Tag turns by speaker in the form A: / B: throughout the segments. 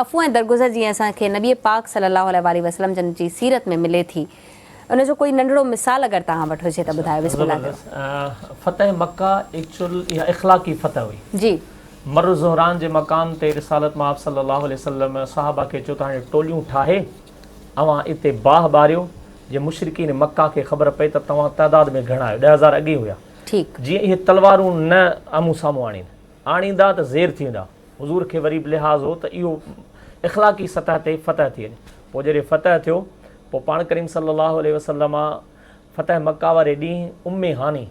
A: عفو ۽ درگذر جيئن اسان کي نبي پاڪ صلي الله عليه واٰله وسلم جن جي سيرت ۾ ملي ٿي ان جو ڪوئي ننڍڙو مثال اگر توهان وٽ هجي ته ٻڌايو بسم الله ڪيو.
B: زبردست فتح مڪه ايڪچوئل اها اخلاقي فتح هئي.
A: جي.
B: مر ظهران جي مقام تي رسالت مآب صلي الله عليه وسلم صحابه کي چيو ته هاڻي ٽوليون ٺاهي اوهان اتي باهه ٻاريو جي مشرڪين مڪه کي خبر پئي ته توهان تعداد ۾ گهڻا آهيو 10,000 اڳي هيا
A: ٺيڪ.
B: جيئن اهي تلوارون نه آمهون سامهون آڻين آڻيندا ته زير ٿي ويندا. حضور کي وري به لحاظ هو ته اهو اخلاقي سطح تي فتح ٿي وڃي. پوء جڏهن فتح ٿيو، پوء پاڻ ڪريم صلي الله عليه وسلم فتح مڪه واري ڏينهن ام هاني،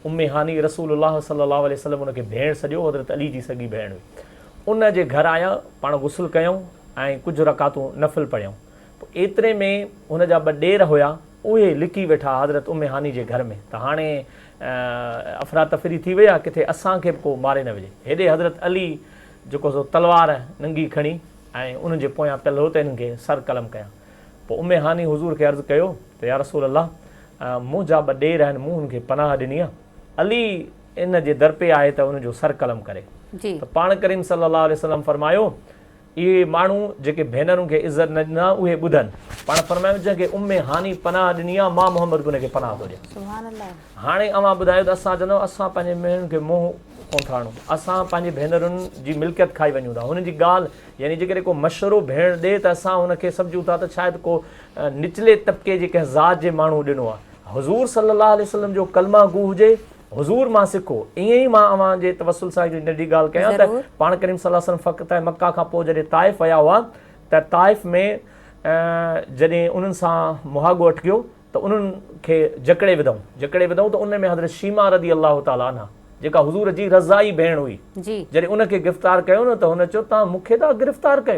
B: ام هاني رسول الله صلي الله عليه وسلم ان کي ڀيڻ سڏيو، حضرت علي جي سڳي ڀيڻ هئي. ان جي گهر آيا، پاڻ غسل ڪيائون ۽ ڪجهه رڪعتون نفل پڙهيائون. پوء ايتري ۾ هن جا ٻه ڏير هيا، اهي لڪي ويٺا حضرت ام هاني جي گهر ۾ ته هاڻي افراتفري ٿي وئي آهي، ڪٿي اسان کي به ڪو ماري نه وجهي. هيڏي حضرت علي جيڪو سو تلوار ننگي کڻي ۽ انهن جي پويان پيل هو ته انهن کي سر قلم ڪيان. پوء ام هاني حضور کي عرض ڪيو ته يا رسول الله! منهنجا ٻه ڏير آهن، مون انهن کي پناهه ڏني آهي. علي ان جي درپي آهي ته انهن جو سر قلم ڪري. ته پاڻ ڪريم صلي الله عليه وسلم فرمايو. اهي ماڻهو جيڪي ڀينرن کي عزت نه ڏنا اهي ٻڌن. پاڻ فرمايو جنهن کي ام هاني پناهه ڏني آهي مان محمد به ان کي پناهه ٿو ڏيان. هاڻي اوهان ٻڌايو ته اسان چونداسون اسان پنهنجي ڀينرن کي منهن ڪونه ٿا هڻون. اسان پنهنجي ڀينرن جي ملڪيت کائي وڃون ٿا. هنن جي ڳالهه يعني جيڪڏهن ڪو مشورو ڀيڻ ڏي ته اسان هن کي سمجهون ٿا ته شايد ڪو نچلي طبقي جي ڪنهن ذات جي ماڻهو ڏنو آهي. حضور صلي الله عليه وسلم جو ڪلمه گو هجي حضور مان سکو. ائين ئي مان اوهان جي توسل سان هڪڙي ننڍي ڳالهه ڪيان ته پاڻ ڪريم صلي الله عليه وسلم فتح مڪه کان پوء جڏهن طائف ويا هئا ته طائف ۾ جڏهن انهن سان مهاڳو اٽڪيو ته انهن کي جڪڙي وڌائون جڪڙي وڌائون ته ان ۾ حضرت شيما رضي الله تعالٰي عنها جيڪا حضور جي رضاعي ڀيڻ هئي جڏهن ان کي گرفتار ڪيو نه ته هن چيو توهان مون کي ٿا گرفتار ڪيو.